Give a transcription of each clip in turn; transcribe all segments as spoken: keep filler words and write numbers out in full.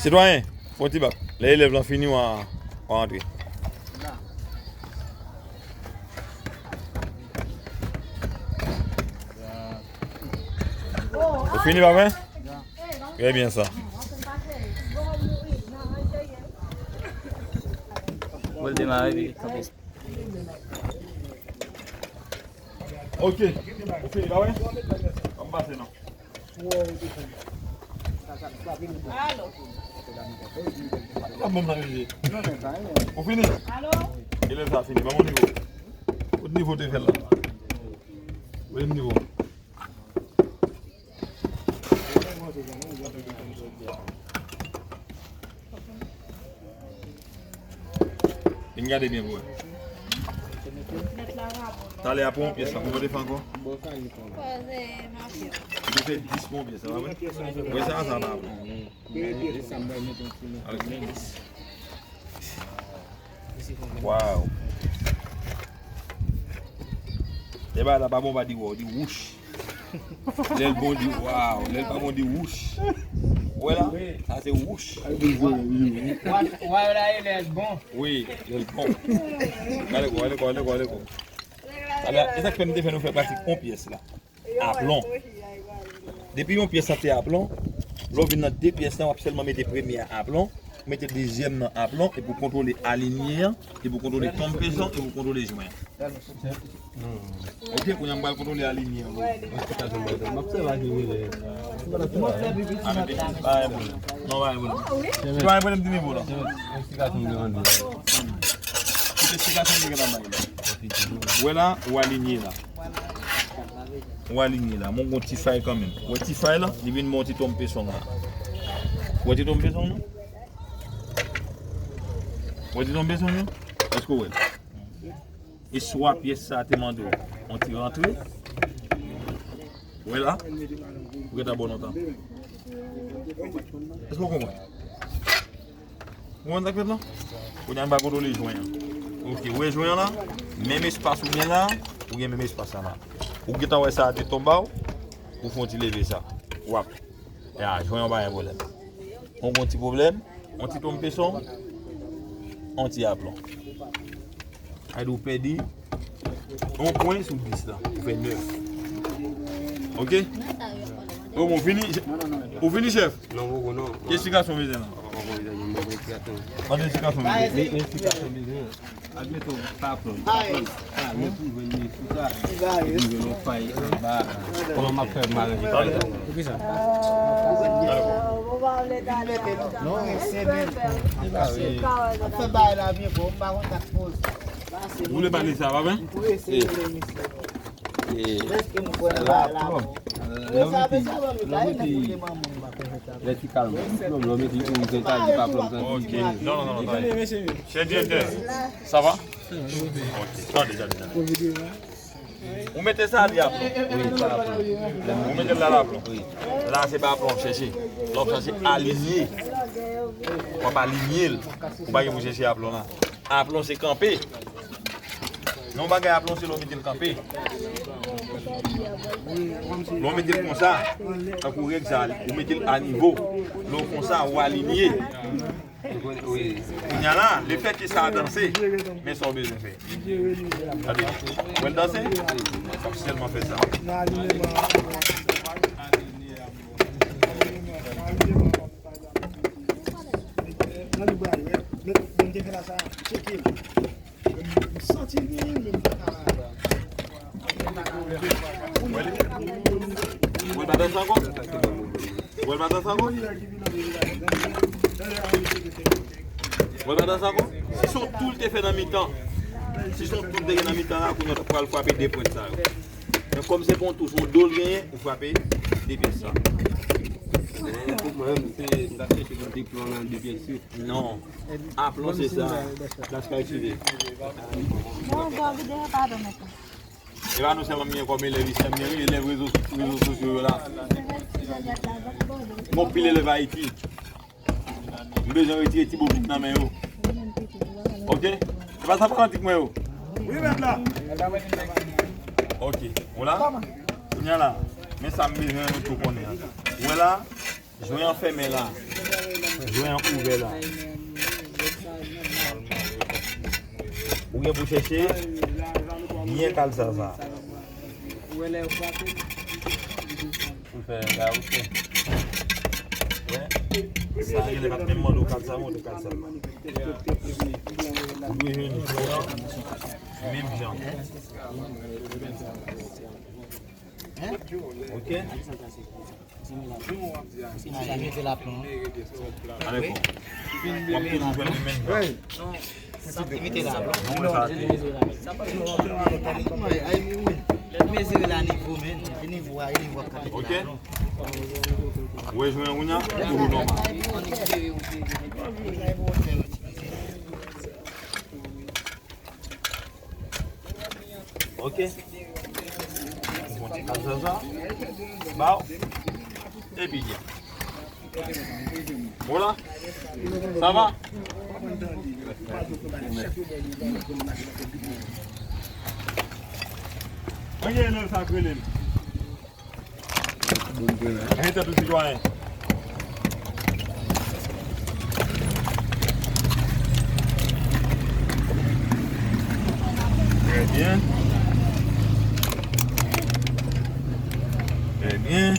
Sitwayen, fè yon ti bak. Lè elèv lan fini, w a, w a antre. Ou fini, pa vre? Trè byen sa. Mwen demare, epi kanpe. Ok. Ou fini, pa vre? Ann pase non. Alo. Sa menm nan rive. Ou fini? Alo. Elèv sa fini. Ban m nivo. Kot nivo te fè l la? Ou nivo. Vin gade byen pou wè. Talè a pou yon pyès la, konbyen w te fè ankò? Ou te fè dis pou yon pyès la, pa vre? Wè sa, sa pa bon. Waw. Lè bagay la pa bon, pa di waw, di wouch. Lè l bon, di waw. Lè l pa bon, di wouch. Ou wè la? Sa se wouch. Waw la, e lè l bon. Wi, lè l bon. Gade ko, gade ko, gade ko, gade ko. Talè, e sa k fè m te fè nou fè pratik yon pyès la. Aplon. Depi yon pyès lan te aplon, lè w vin nan de pyès lan, w ap sèlman mete premye a aplon, mete dezyèm nan aplon, epi w kontwole alinye an, epi w kontwole tonbe son, epi w kontwole jwen an. Ok, kounye a m pral kontwole alinye an. Ah, men, pa gen pwoblèm. Non, pa gen pwoblèm. Se pa gen pwoblèm di nivo la. Tout eksplikasyon m te gentan bay la. Ou wè la, ou alinye la. Ou alinye la. Mwen gon ti fay kanmenm. Ou wè ti fay la, li vin mwen yon ti tonbe son la. Ou wè ti tonbe son la? Ou wè ti tonbe son la? Èske ou wè l? E swa pyès sa te mande w yon ti rantre. Ou wè la? Ou gentan bon lontan. Èske ou konprann? Ou konprann sa k fèt la? Kounye a m pral kontwole jwen an. Ok, ou wè jwen an la? Menm espas ou gen la, ou gen menm espas la la. Ou gentan wè sa a te tonbe ba w, ou fè yon ti leve sa. W ap. Ya, jwen an pa gen pwoblèm. Ou gon ti pwoblèm, yon ti tonbe son, yon ti aplon. Sa vle di ou pèdi yon pwen sou dis la, ou fè nèf. Ok? Ou bon, fini? Ou fini, chèf? Non, poko, non. Ki eksplikasyon w bezwen la? Mande eksplikasyon w bezwen. Admeton, pa pran, pa pran. Ah, men pou jwenn li sou sa. Pou jwenn yon fay anba. Kòman m ap fè m aranje fay sa? Pou ki sa? Non, se byen. Ap fè bagay la byen, bon, m pa konn sa k poze. Ou vle pale sa, pa vre? M pou eseye, mesye. Prèske m kwè nan bagay la, bon. Lè w mete, lè w mete, lè ti kalm, lè w mete orizontal, li pa pran santi. Ok. Non, non, non, non, tande. Chè direktè, sa va? Ok, tande, tande, tande. Ou mete sa li aplon. Wi, sa aplon. Ou mete la, la aplon. Wi. La, se pa aplon w ap chèche. La w ap chèche alinye. W ap alinye l. Ou pa gen pou chèche aplon la. Aplon se kanpe. Yon bagay aplon se lè w mete l kanpe. Lè w mete l konsa, tankou règ sa, ou mete l a nivo. Lè w konsa, ou alinye. Kounye a la, lefètke sa a danse, men sa w bezwen fè. Gade, ou wè l danse? W ap sèlman fè sa. Ou wè l pa danse ankò? Ou wè l pa danse ankò? Ou wè l pa danse ankò? Si se yon tou l te fè nan mitan, si se yon tou l te gen nan mitan la, kounye a w t ap pral frape de pwent sa yo. Men kòm se pa yon tou, se yon do l genyen, ou frape de pyès sa. Pou mwen, m te, m t ap chèche pou de pwent nan de pyès yo. Non. Aplon se sa. Las pa ekside. Bon, bon, vide pa ban mwen. E pa nou sèlman m gen kòm elèv isi, m gen elèv rezo, rezo sosyo yo la. Gon pil elèv Ayiti. M bezwen retire ti bobit nan men yo. Ok? Se pa sa fanatik mwen yo. Wi, mèt la. Ok, w la? Kounye a la, men sa m bezwen nou tou konnen an. Ou wè la, jwen an fèmen la. Jwen an ouvè la. Ou gen pou chèche byen kalsa sa. Pou l fè la, ou fè. Wè. Sa genlè pa t menm mande w kalsa, montre w kalsa. Ou dwe jwenn jwen an menm jan. Ok. Aleko. W ap toujou jwenn li menm jan. Mete la. Mwen sa te. Mezire la nivo, men. E nivo a, e nivo a k ap mete la, non. Ou wè jwen an kounye a? Ou toujou nòmal. Ok. Bon, ti kalsa sa. Ba w. Epi, Voilà. Ça va? Mwen gen lè sa k rele m. Mwen gen tèt ou sitwayen. Trè byen. Trè byen.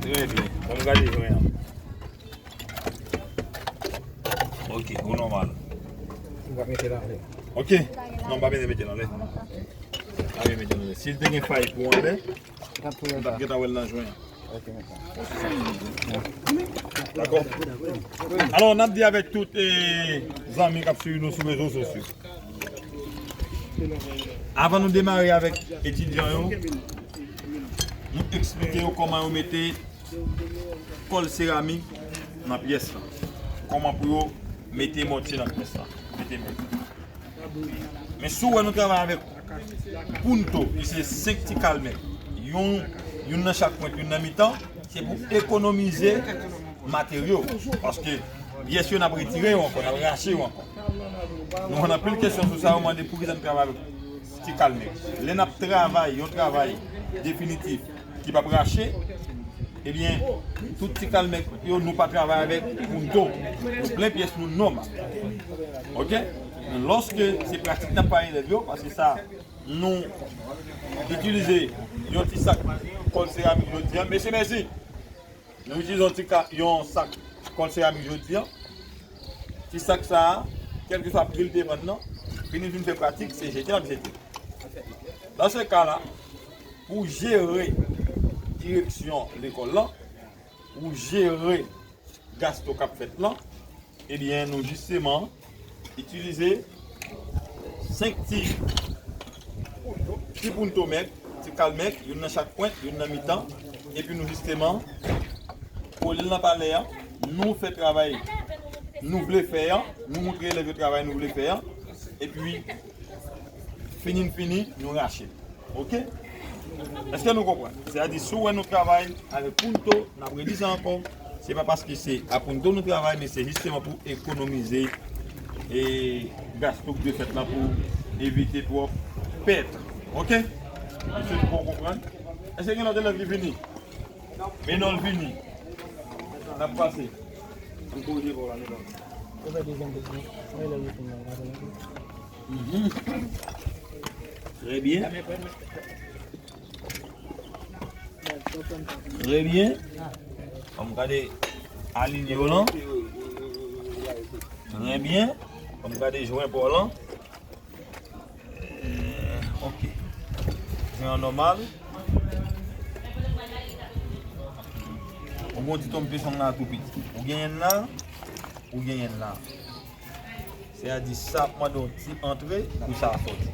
Trè byen. Ban m gade jwen an. Ok, ou nòmal. Ou va mete l anlè. Ok. Non, m pa mete, mete l anlè. Pa mete l anlè. Si l te gen fay pou anlè, m t ap gentan wè l nan jwen an. Ok, mete. Dakò. Alò, n ap di avèk tout, eh, zanmi k ap swiv nou sou rezo sosyo. Avan nou demare avèk etidyan yo, nou eksplike yo kòman yo mete kòl seramik nan pyès la. Kòman pou yo mete mòtye nan pyès la. Mete mèt. Men si w wè nou travay avèk punto, ki se senk ti kalmèk, youn, youn nan chak pwent, youn nan mitan, se pou ekonomize materyo. Paske pyès yo n ap retire yo ankò, n ap rache yo ankò. Nou konn anpil kesyon sou sa, yo mande poukisa n travay avèk ti kalmèk. Lè n ap travay yon travay definitif ki p ap rache, ebyen, tout ti kalmèk yo, nou pa travay avèk punto. Nou plen pyès nou nòmal. Ok? Men lòske se pratik n ap pale de yo, paske sa, nou itilize yon ti sak kòl seramik jodi a. Mesye, mèsi. Nou itilize yon ti ka, yon sak kòl seramik jodi a. Ti sak sa a, kèlkeswa pri l te vann nan, vin, vin fè pratik, se jete l ap jete. Dans ce cas-là, pou jere direksyon lekòl lan, pou jere gasto k ap fèt lan, ebyen, nou jisteman itilize senk ti, ti punto mèk, ti kalmèk, youn nan chak pwent, youn nan mitan, epi nou jisteman kole l nan palè a, nou fè travay nou vle fè a, nou montre elèv yo travay nou vle fè a, epi fini n fini, nou rache l. Ok? Èske nou konprann? Sètadi, si w wè nou travay avèk punto, n ap redi sa ankò, se pa paske se a punto nou travay, men se jisteman pou ekonomize e gasto k dwe fèt la pou evite twòp pèt. Ok? M swete w konprann. Èske gen lòt elèv ki vini? Men non l vini. N ap pase. M korije pa w la, men non. Ou fè dezyèm tèt non. Mwen lè yo fin nan, la, la. Mhm. Trè byen. Trè byen. An m gade alinye yo lan. Trè byen. An m gade jwen pa w lan. Eh, ok. Jwen an nòmal. Ou gon ti tonm peson la tou piti. Ou genyen l la, ou genyen l la. Sètadi sa ap mande yon ti antre pou sa sòti.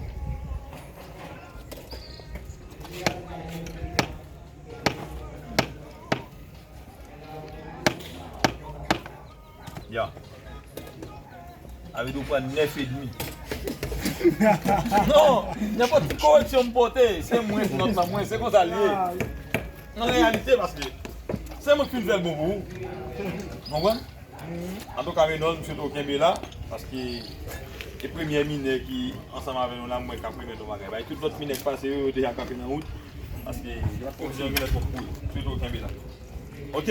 Ya. Sa vle di w pran nèf edmi. Non, nenpòt ti koreksyon m pote, se mwen ki nòt la mwen, se konsa l ye. An reyalite, paske se mwen ki fin fè l bon pou ou. Konprann? Antouka, Renold, m swete w kenbe la, paske e premye minè ki ansanm avè nou la, m wè k ap remèt yon bagay. Bay tout lòt minè k pase yo, yo deja kanpe nan wout, paske y ap kontinye gen lè twòp kouri. M swete w kenbe la. Ok,